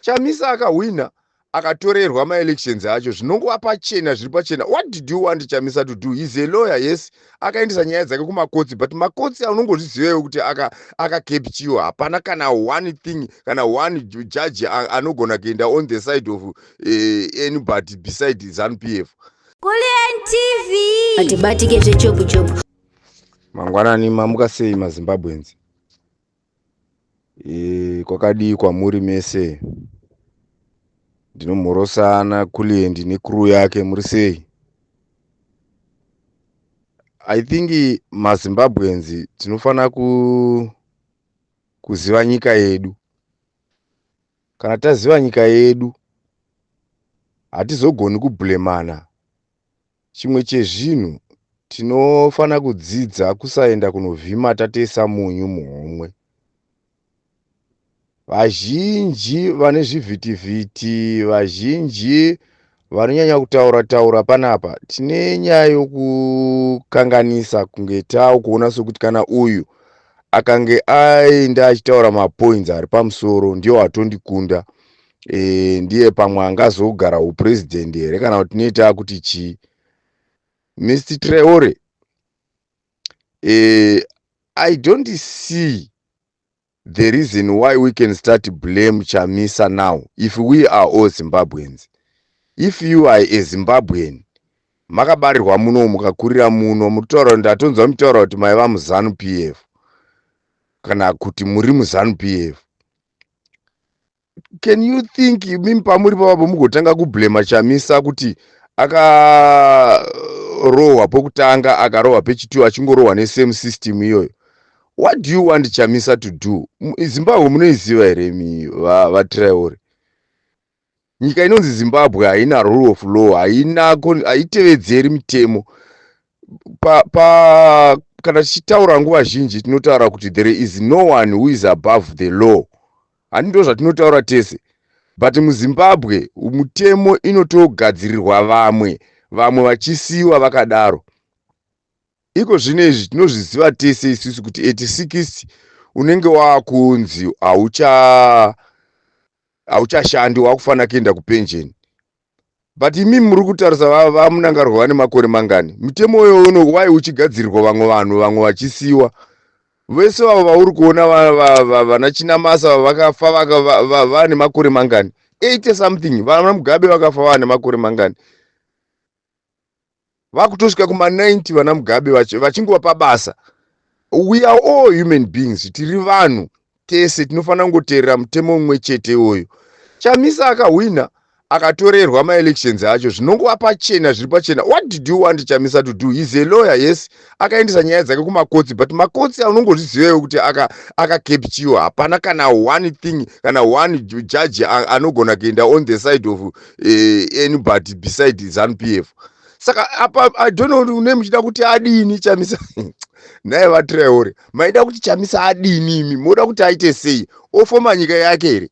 Chamisa akahwina, akatorerwa maelections acho, zvinongova pachena, zviri pachena. What did you want Chamisa to do? He's a lawyer, yes, akaendesa nyaya dzake kumakotsi, but makotsi aunongozvizivawo kuti akacapturewa, hapana kana one thing, kana one judge anogona kuenda on the side of anybody beside ZANU PF. Kulliant TV. Atibatike zvechopu chopu. Mangwanani, mamuka sei maZimbabweans? Kwakadii kwamuri mese? Ndinomhorosana Kulliant necrew yake, muri sei? I think maZimbabweans tinofanira kuziva nyika yedu. Kana taziva nyika yedu, hatizogoni kublamana. Chimwe chezvinhu, tinofanira kudzidza kusaenda kunovhima tatoisa munyu muhomwe. Vazhinji vane zvivhitivhiti, vazhinji vanonyanya kutaura taura panapa, tine nyaya yokukanganisa kunge taakuona sokuti kana uyu akange aenda achitaura mapoints ari pamusoro, ndiwo atondikunda, ndiye pamwe angazogara upurezidendi here, kana kuti tinoita kuti chii? Mr Traore, I don't see the reason why we can start blame Chamisa now if we are all Zimbabweans. If you are a Zimbabwean, makabarirwa muno, mukakurira muno, muritaura, ndatonzwa mutaura kuti maiva muZANU PF kana kuti muri muZANU PF, can you think mimi pamuri papapo mugotanga kublama Chamisa kuti akarohwa pokutanga, akarohwa pechitwo, achingorohwa nesame system iyoyo? What do you want Chamisa to do? Zimbabwe munoiziva here mi vaTraore? Nyika inonzi Zimbabwe haina rule of law, haina, haitevedzeri mitemo. Pa kana tichitaura nguva zhinji tinotaura kuti there is no one who is above the law, handi ndo zvatinotaura tese? But muZimbabwe mutemo inotogadzirirwa vamwe, vamwe vachisiyiwa vakadaro. Iko zvino izvi tinozviziva tese isusu kuti 86 unenge waakunzi hauchashandi, wakufanira kuenda kupenjeni. But imimi muri kutarisa vaMnangagwa vane makore mangani? Mitemo iyoyo wai uchigadzirirwa vamwe vanhu, vamwe vachisiyiwa? Vese vavo vauri kuona, vana Chinamasa vakafa vane makore mangani? 80 something. Vana Mugabe vakafa vane makore mangani? Vakutosvika kuma90 vana Mugabe vachingova pabasa. We are all human beings, tiri vanhu tese, tinofanira kungoteerera mutemo mumwe chete iwoyo. Chamisa akahwina, akatorerwa maelections acho, zvinongova pachena, zviri pachena. What did you want Chamisa to do? He's a lawyer, yes, akaendesa nyaya dzake kumakotsi, but makotsi aunongozvizivawo kuti akacapturewa, hapana kana one thing, kana one judge anogona kuenda on the side of anybody beside ZANU PF. Saka apa I don't know une muchida kuti adini Chamisa. Naye vaTraore, maida kuti Chamisa adini? Imi moda kuti aite sei? Ofoma nyika yake here?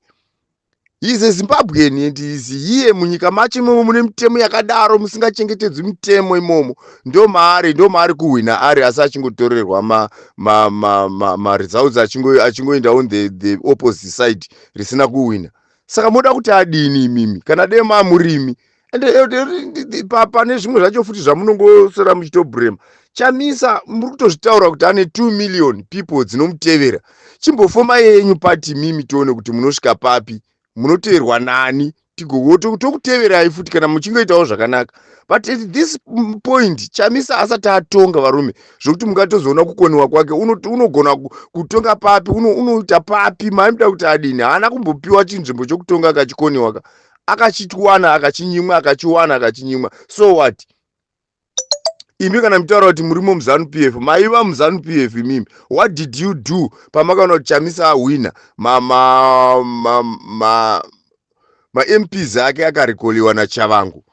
He's a Zimbabwean and is here munyika macho imomo mune mitemo yakadaro, musingachengetedzwi mitemo imomo. Ndo maari, ndo maari kuhwina ari, asi achingotorerwa maresults, achingoenda on the opposite side risina kuhwina. Saka moda kuti adini imimi kana dee mamurimi? Ende pane zvimwe zvacho futi zvamunongosora muchitoblama Chamisa. Muri kutozvitaura kuti ane 2 million people dzinomutevera. Chimbofoma yenyu pati mimi, tione kuti munosvika papi, munoteerwa nani, tokuteverai futi kana muchingoitawo zvakanaka. But at this point Chamisa asati atonga, varume, zvokuti mungatozoona kukoniwa kwake. Unogona kutonga papi? Unoita papi? Maimuda kuti adini? Haana kumbopiwa chinzvimbo chokutonga, akachikoniwa ka, akachiwana, akachinyimwa, akachiwana, akachinyimwa. So what? Imi kana mutaura kuti murimo muZANU PF, maiva muZANU PF imimi, what did you do pamakaona kuti Chamisa ahwina, maMPs ake akarecallwa naTshabangu?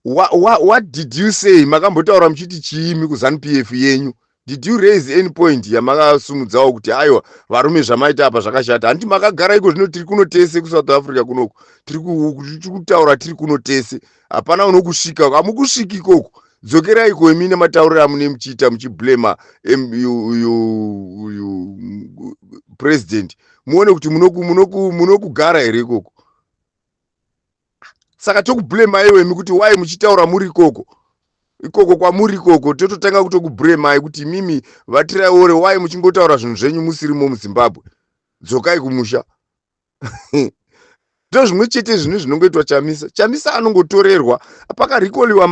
What did you say? Makambotaura muchiti chiimi kuZANU PF yenyu? Did you raise any point yamakasumudzawo kuti aiwa varume, zvamaita apa zvakashata? Handiti makagara iko zvino? Tiri kuno tese kuSouth Africa kunoku, tiri kutaura tiri kuno tese, hapana unokusvika, hamukusviki ikoko. Dzokeraiko imi nematauriro amune muchiita muchiblama uyu president, muone kuti munokugara here ikoko. Saka tokubhuremai iwemi kuti why muchitaura muri ikoko, ikoko kwamuri ikoko. Tototanga kutokubhuremai kuti imimi vaTraore, why muchingotaura zvinhu zvenyu musirimo muZimbabwe? Dzokai kumusha. Ndo zvimwe chete zvinhu zvinongoitwa Chamisa. Chamisa anongotorerwa. Pakarecallwa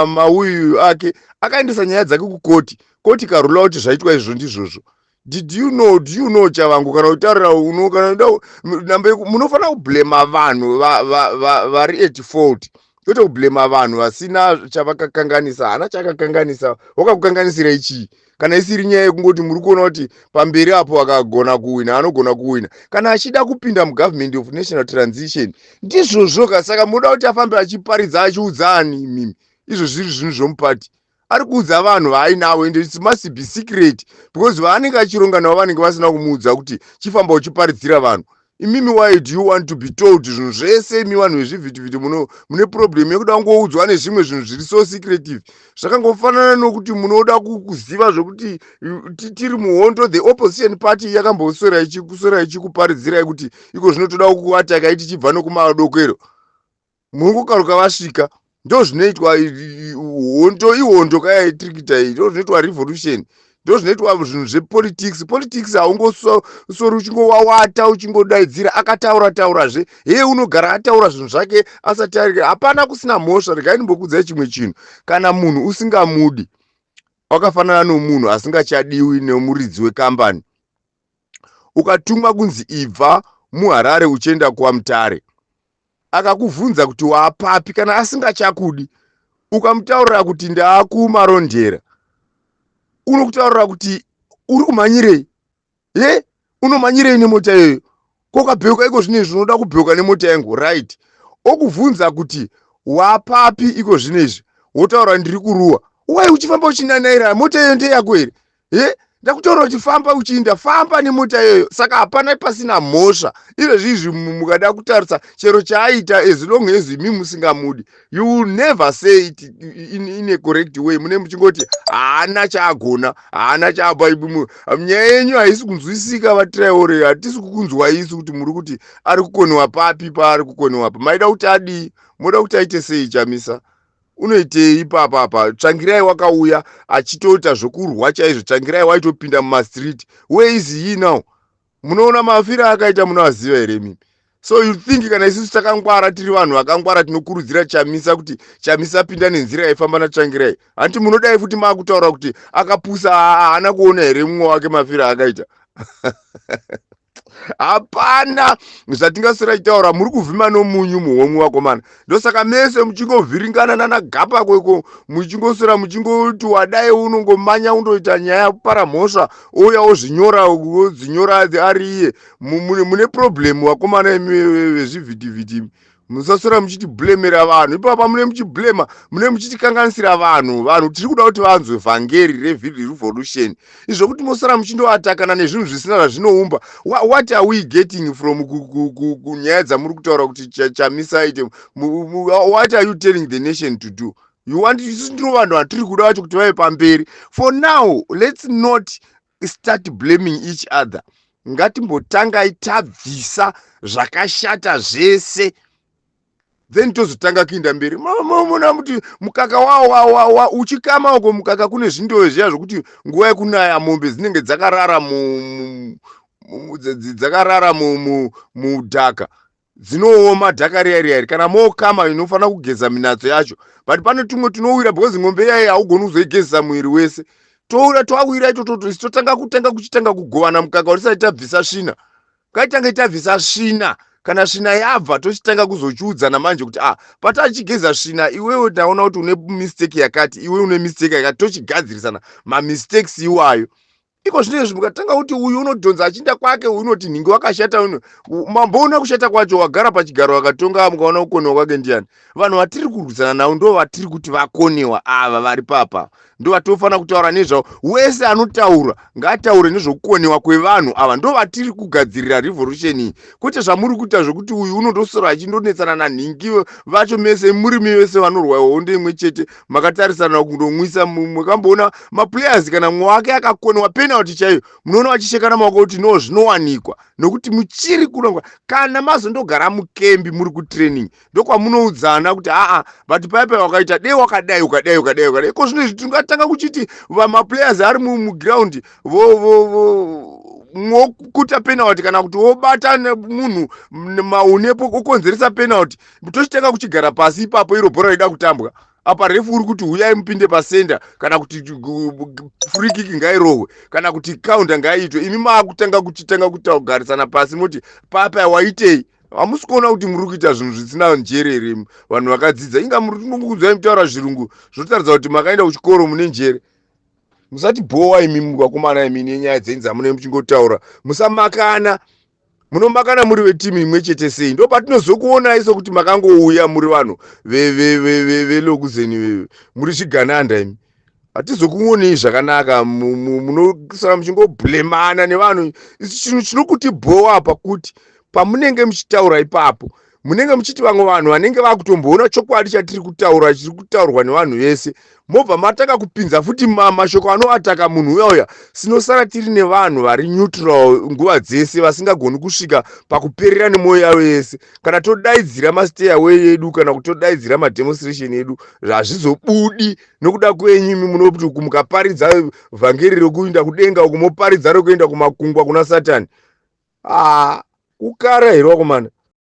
mauyu ake, akaendesa nyaya dzake kukoti, koti ikarula kuti zvaitwa izvo ndizvozvo. Did you know? Do you know, Chavangu, kana kutaurira uno, kana namba, munofanira kublema vanhu vari at fault, kwete kublema vanhu vasina chavakakanganisa. Hana chakakanganisa. Wakakukanganisira ichii? Kana isiri nyaya yekungoti muri kuona kuti pamberi apo akagona kuwina, anogona kuwina kana achida kupinda mugovernment of national transition. Ndizvozvo ka. Saka munoda kuti afambe achiparidza, achiudza ani mimi, izvo zviri zvinhu zvomupati? Ari kuudza vanhu vaainavo, and it must be secret because vaanenge achironga navo vanenge vasina kumuudza kuti chifamba uchiparidzira vanhu. Imimi, why do you want to be told zvinhu zvese? Imi vanhu vezvivhitivhiti mune problem yekuda kungoudzwa nezvimwe zvinhu zviri so secretive. Zvakangofanana nokuti munoda kuziva zvokuti tiri muhondo. The opposition party yakamboswera ichikuswera ichikuparidzirai kuti iko zvino toda kuatakai tichibva nokumadokero. Muri kukaruka vasvika. Ndo zvinoitwa hondo. Ihondo kaya tiri kuita iyi. Ndo zvinoitwa revolution, ndo zvinoitwa zvinhu zvepolitics. Politics haungosori uchingowawata, uchingodaidzira. Akataura taurazve heye, unogara ataura zvinhu zvake asati ari. Hapana kusina mhosva. Regai ndimbokudzai chimwe chinhu. Kana munhu usingamudi, wakafanana nomunhu asingachadiwi nemuridzi wekambani. Ukatumwa kunzi ibva muHarare uchienda kwaMutare, akakubvunza kuti waapapi, kana asingachakudi, ukamutaurira kuti ndaakuMarondera, unokutaurira kuti uri kumhanyirei? Ye, unomhanyirei nemota iyoyo? Kokabheuka iko zvino izvi, unoda kubheuka nemota yangu, right? Okubvunza kuti wapapi iko zvino izvi, wotaura ndiri kuRuwa. Wai uchifamba uchinanaira? Mota iyoyo ndeyako here? Ye, ndakutaura kuti famba uchiinda, famba nemota iyoyo. Saka hapana pasina mhosva. Izvezvi mukada kutarisa chero chaaita, as long as imi musingamudi, you will never say it in a correct way. Mune muchingoti haana chaagona, haana chaaba. Nyaya yenyu haisi kunzwisisika, vaTraore. Hatisi kukunzwa isu kuti muri kuti ari kukoniwa papi, paari kukoniwa pa. Maida kuti adii? Moda kuti aite sei? Chamisa unoitei ipapa apa? Tsvangirai wakauya achitoita zvokurwa chaizvo. Tsvangirai waitopinda mumastreet. Where is he now? Munoona mafiro akaita, munoaziva here mimi? So you think kana isusu takangwara, tiri vanhu vakangwara, tinokurudzira Chamisa kuti Chamisa pinda nenzira yaifamba naTsvangirai, hanti munodai futi maakutaura kuti akapusa, haana kuona here mumwe wake mafiro akaita? Hapana zvatingaswera chitaura. Muri kuvhima nomunyu muhomwe, vakomana. Ndosaka mese muchingovhiringana nana kweko, muchingoswera muchingoti wadai unongomanya undoita nyaya, para mhosva, ouya ozvinyora, odzinyora ari iye. Mune problem, vakomana imi vezvivhitivhiti. Musaswera muchitiblemera vanhu ipapa. Mune muchiblema, mune muchitikanganisira vanhu. Vanhu tiri kuda kuti vanzwe vhangeri rerevolution. Izvokuti mosara muchindoatakana nezvinhu zvisina zvazvinoumba, what are we getting from kunyaya dzamuri kutaura kuti Chamisa ite? What are you telling the nation to do? You want isu ndiro vanhu vatiri kuda vacho kuti vave pamberi. For now, let's not start blaming each other. Ngatimbotangai tabvisa zvakashata zvese, then tozotanga kuinda mberi. Muna kuti mukaka wawa uchikama uko mukaka, kune zvindove zviya zvokuti nguva yekunaya mombe dzinenge dzakarara mudhaka, dzinooma dhaka riya riya. Kana mokama, inofanira kugeza minatso yacho, but pane tumwe tunowira because mombe iyai haugoni kuzoigezesa muviri wese. Toura twawira itototo, totanga kutanga kuchitanga kugovana mukaka tisati tabvisa svina. Ngatitange tabvisa svina. Kana svina yabva, tochitanga kuzochiudzana manje kuti ah, patachigeza svina, iwewe taona kuti une mistake yakati, iwe une mistake yakati, tochigadzirisana mamistakes iwayo. Iko zvino izvi mukatanga kuti uyu unodhonza achiinda kwake, uyu unoti nhingi wakashata, uno mamboona kushata kwacho, wagara pachigaro akatonga, mukaona kukonewa kwake ndiani? Vanhu vatiri kurwisana navo ndo vatiri kuti vakonewa ava vari papa, ndo vatofanira kutaura nezvavo. Wese anotaura ngaataure nezvokukoniwa kwevanhu ava. Ndo vatiri kugadzirira revolution iyi, kwete zvamuri kuita zvokuti uyu unondosora achindonetsana nanhingi vacho. Mese murimi vese vanorwa hondo imwe chete, makatarisana kundomwisa. Makamboona maplayers, kana mumwe wake akakoniwa penalty. Penalty chaiyo, munoona vachishekana maoko kuti no, zvinowanikwa nokuti muchiri kurongwa. Kana mazondogara mukembi muri kutraining, ndokwamunoudzana kuti aa, but paipai wakaita dei, wakadai, ukadai, ukadai, ukadai. Iko zvino izvi tingatanga kuchiti maplayers ari muground mokuta penalty kana kuti wobata munhu maunepo okonzeresa penalty, tochitanga kuchigara pasi ipapo. Iro bhora rida kutambwa apa, ref uri kuti huyai mupinde pacenter, kana kuti free kick ngairohwe, kana kuti counter ngaiitwe. Imi maakutanga kuchitanga kugarisana pasi, moti papa waitei? Hamusi kuona kuti muri kuita zvinhu zvisina njere here? Vanhu vakadzidza, inga muri kungokudzai mutaura zvirungu, zvotaridza kuti makaenda kuchikoro, mune njere. Musati bhowa imi vakomana, imi nenyaya dzenyu dzamunenge muchingotaura. Musamakana, munomakana muri vetimu imwe chete sei? Ndo patinozokuonai sokuti makangouya muri vanhu velokuzeni, muri zvigananda imi. Hatizokuonei zvakanaka, munosara muchingobhulemana nevanhu. Chinhu chinokuti bhowa pakuti pamunenge muchitaura ipapo, munenge muchiti vamwe vanhu vanenge vakutomboona chokwadi chatiri kutaura, chiri kutaurwa nevanhu vese, mobva matanga kupinza futi mashoko anoataka munhu uya uya. Sinosara tiri nevanhu vari neutral nguva dzese, vasingagoni kusvika pakuperera nemwoyo yavo yese. Kana todaidzira mastay away edu, kana kuti todaidzira mademonstration edu, hazvizobudi nokuda kwenyu imi. Munoti mukaparidza vhangeri rekuinda kudenga uku, moparidza rekuenda kumakungwa kuna Satani. Ah, kukara here wakomana?